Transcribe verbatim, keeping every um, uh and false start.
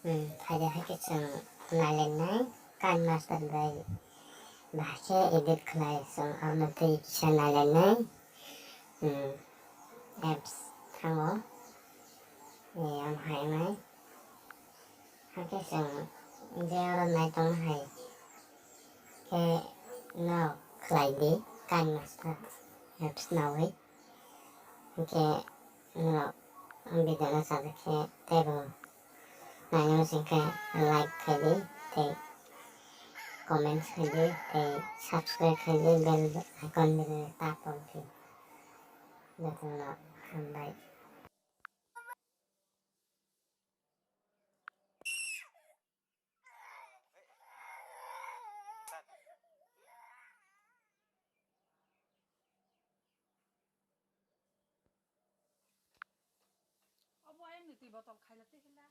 Hmm, phaidi hai khe chwng nailainai KineMaster bai bahai khe edit khlai chwng amo twi kisa nailainai. Hmm, apps thango. Eh, am hai nai. Hakhe chwng je oro nai tong hai khe no khlai di KineMaster apps nawi. Hwnkhe norok video no sajak khe teibo naina muchung khe like khai di tei comments khai di tei subscribe khai di bell icon bell tap tong di. Jotono hambai. Obo ayang ni twi botol khaila twi hila.